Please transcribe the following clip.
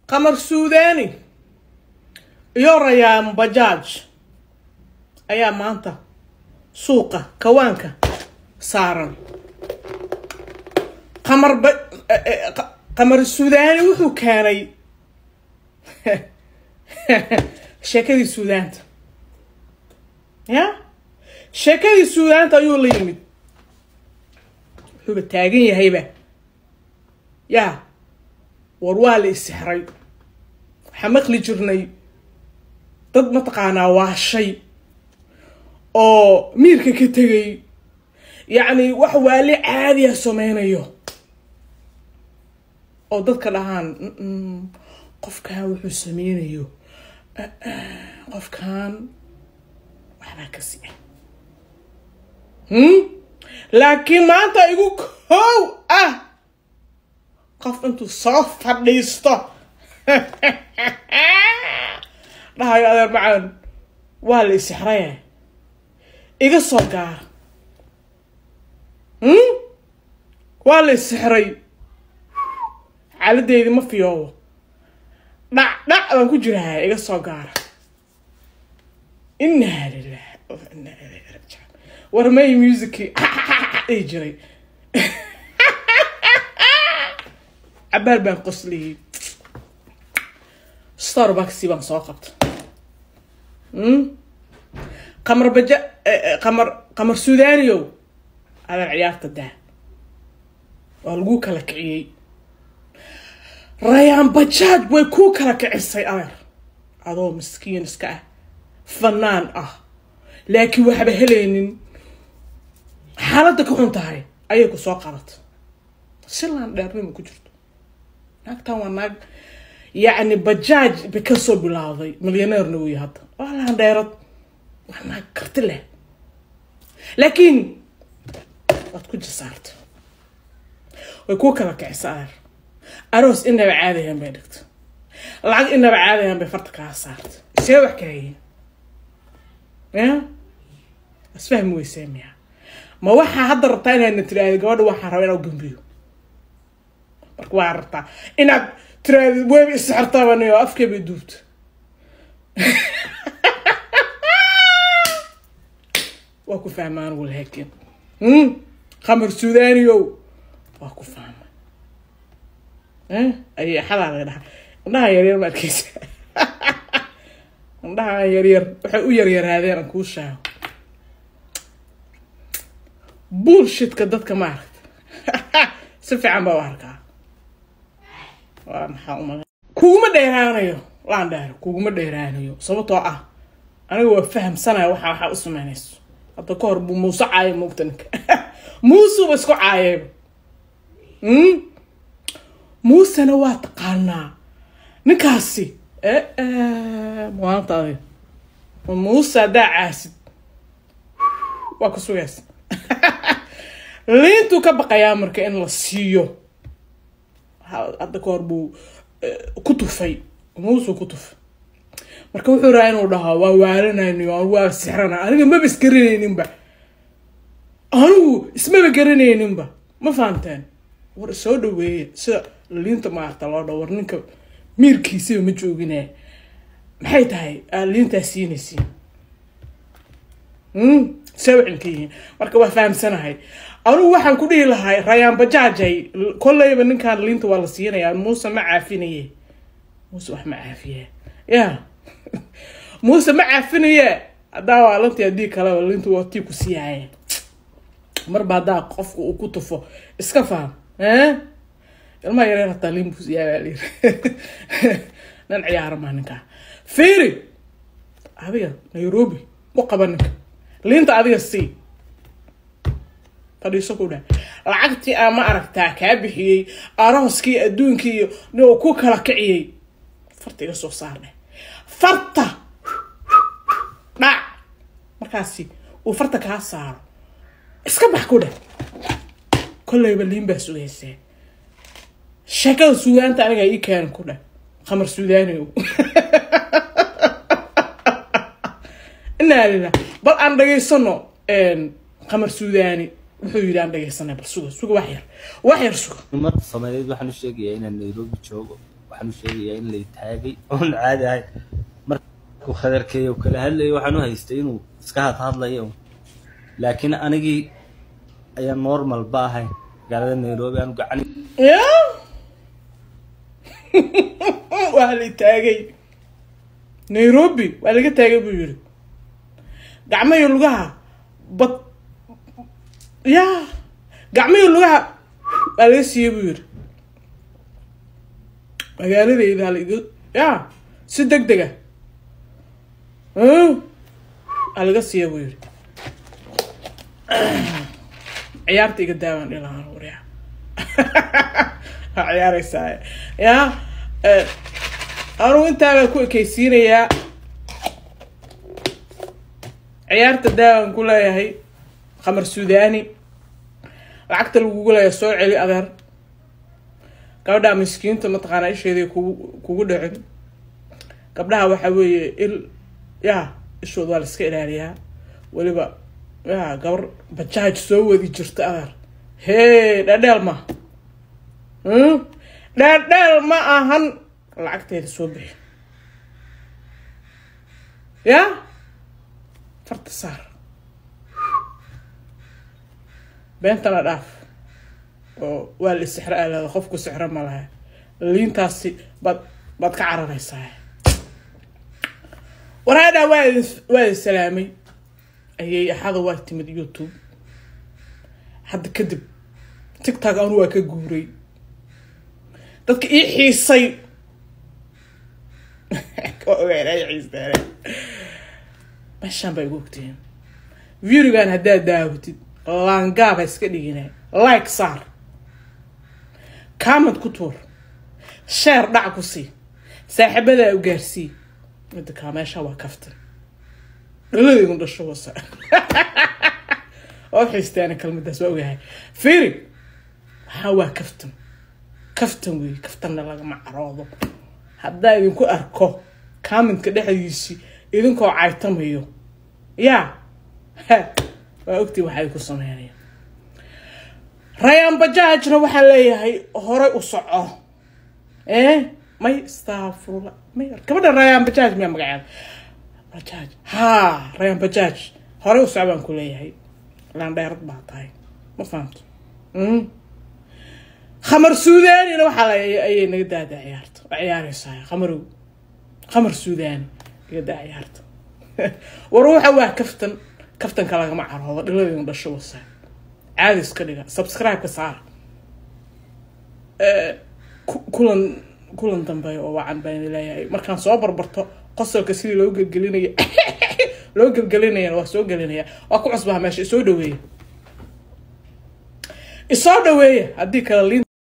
Qamar Suudaani iyo Rayaan Bajaaj ayaa maanta suuqa kawaanka saaran. Qamar Suudaani wuxuu keenay sheekadii Suudaanta, ya sheekadii Suudaanta ayuu la yimid. Wuxuuba taagan yahayba, ya war waa la isixray. Waxaa maqli jirnay dad mataqaanaa waashay oo miirka ka tegay, yacni wax waali caadiya sameynayo oo dadka dhahaan qofkan wuxuu sameynayo, qofkan waxbaa ka siya. Laakiin maanta igu kow ah qof intuu soo fadhiisto dhahayo adeer macaan waa la isixraya, iga soo gaara, waa la isixray, xaaladeydi ma fiyoobo, dhac dhac baan ku jirahay, iga soo gaara. Inaa lilah wa inaa ilayhi raajicuun. War may musicii dhihi jiray, cabaar baan qosliyey, Starbucksi baan soo qabta. Qamar baja, Qamar Suudaaniyow, adeer ciyaarta daa, waa laguu kala kiciyey. Rayaan Bajaaj way kuu kala kicisay adeer, adoo miskiin iska ah, fanaan ah, laakiin waxba helaynin, xaaladda ka xun tahay ayay ku soo qabatay. Silaan dheernima ku jirto naagtan, waa naag yacni bajaaj bay kasoo bilowday, milyaneerna wey hadda, waa laan dheerad, waa naag karti leh, laakiin waad ku jasaarta, way kuu kala kicisa adeer. Aroos inaba caadayan bay dhigta, lacag inaba caadayan bay farta kaa saarta. See wax kaayiin ya isfahmi weysee miya? Ma waxaa hadda rabtaa inaadna tiraahdo gabadha waxaa rabaa inaa gambiyo? Marka waxaa rabtaa inaad tiraahdo weyba isixirtaabaniyo afkay bay duubta. Waa ku fahma anigu, laakiin Qamar Suudaaniyow waa ku fahma. Ay xadaa laga dhaha indhaha yaryar, ma arkeysa indhaha yaryar waxay u yaryaraadeen? Aan kuu sheego bullshitka dadka ma aragta, si fiican baa u arkaa. Waa maxaa umala kuguma dheeraanayo, laan dheer kuguma dheeraanayo, sababtoo ah aniga waa fahamsanaya waxa u sameynayso. Hadda ka hor buu Muuse caayay, moogta ninka Muusuba isku caayayba. Muusena waa taqaanaa ninkaasi maanta adiga Muuse haddaa caasid waa ku sugaysa. Liintuu ka baqayaa marka in la siiyo. Hadda ka hor buu ku tufay, Muusuu ku tufay. Marka wuxuu rabaa inuu dhaho waa waalanayno, waa sixrana, aniga maba isgaranayninba, anigu ismaba garanayninba, ma fahamteen? War soo dhaweeye sida liinta maarta loo dhaho. War ninka miirkiisiba ma joogine, maxay tahay aad liintaa siinaysiin? See waxin ka yihiin? Marka waa fahamsanahay anigu. Waxaan ku dhihi lahay Rayaan Bajaajay, kolleyba ninkan liinta waa la siinayaa. Muuse ma caafinaye, Muuse wax ma caafiye, ya Muuse ma caafinaye. Haddaa waa lantii, haddii kaleba liinta waa tii ku siiyaaye. Marba haddaa qofka uu ku tufo iska faham, ilmaha yareer hataa liin buu siyaa baa layiri. Nin ciyaara maa ninkaa. Fiiri adiga Nairobi ku qaba ninka, liinta adiga sii fadhiiso ku dheh, lacagtii aan ma aragtaa kaa bixiyey arooskii adduunkii iyo nin ku kala kiciyey, farta iga soo saar dheh, farta dhac. Markaasi uu farta kaa saaro iska bax ku dheh, kolleyba liin baa sugaysee. Sheekada Suudaanta aniga ii keenan ku dheh Qamar Suudaaniyow. Inaa lilah. Bal aan dhageysano Qamar Suudaani wuxuu yidhi, aan dhageysanay. Bal suga, suga, wax yar, wax yar suga. Ummadda Soomaaliyeed waxaan u sheegayaa inaan Nairobi joogo. Waxaan u sheegayaa in lay taagay oon caadi ahayn. Markuu khadarkeeyo kala hadlayay, waxaan u haystay inuu iska hadhadlayo, laakiin anigii ayaa normal ba ahayn. Magaalada Nairobi aanu gacan Ya, waa la taagay Nairobi, waa laga taagay buu yiri. Gacmayo lugaha bad ya, gacmayo lugaha waa laga siiyey buu yiri. Magaaladayda hala iga ya si deg dega aa laga siiya buu yiri. Ciyaarta iga daawaan dhilahaan, waryaa, waa ciyaareysaa ya. Anugu intaa baan ku ekeysiinayaa. Ciyaarta daawaan ku leeyahay. Khamar Suudani, lacagta lagugu leeyahay soo celi adeer. Gabadha miskiinta mataqaanaa isheeday kugu dhicin. Gabdhaha waxaa weeye il ya ishooda waa la iska ilaaliyaa, weliba ya gabar bajaaj soo wadi jirta adeer. Hee, dhadheel ma dheeldheel ma ahan. Lacagteeda soo bixi ya, farta saar, beentana dhaaf oo waa la sixro aalada. Qofku sixro ma laha, liintaasi baad ka cararaysaa. War hadhaa waa idin salaamay. Ayay axada waa timid YouTube. Hadda kadib TikTok anu waa ka guuray. Dadka ii xiisay xiisteen meeshaan bay igu ogtihiin. Videogan haddaad daawatid, laangaab ha iska dhigina, like saar, comment ku tuur, share dhac ku sii, saaxiibadaa u gaarsii. Midda kaa meesha waa kaftan, dhaladaydu dhasho wasa oo xiisteena kelmadaas waa ogahay. Fiiri, waxaa waa kaftan, kaftan wey, kaftanna lagama caroodo. Haddaa idinku arko commentka dhexdiisii idinkoo caytamayo, yaa waa ogtii waxaa idinku sameynaya. Rayaan Bajaajna waxaa leeyahay horay u soco. May, astafurlah, may, gabadha Rayaan Bajaaj miyaa magaceeda Bajaaj? Haa, Rayaan Bajaaj, horay u soco baan ku leeyahay. Laandheerad baa tahay, ma fahamto? Khamar Suudanina waxaa la ayay naga daadaa ciyaarta waa ciyaareysaa. Khamarow, Khamar Suudani, naga daa ciyaarta. War waxa waa kaftan, kaftanka lagama caroodo. Dhiladaynu dhasho wasa, caadi iska dhiga, subscribe-ka saara. Kulan dambe oo wacan baan leeyahay. Markaan soo barbarto qosolka sidii loo gelgelinaya loo gelgelinayana waa soo gelinaya. Waa ku cusbaha meesha. Isoo dhaweeya, isoo dhaweeya, haddii kale liin.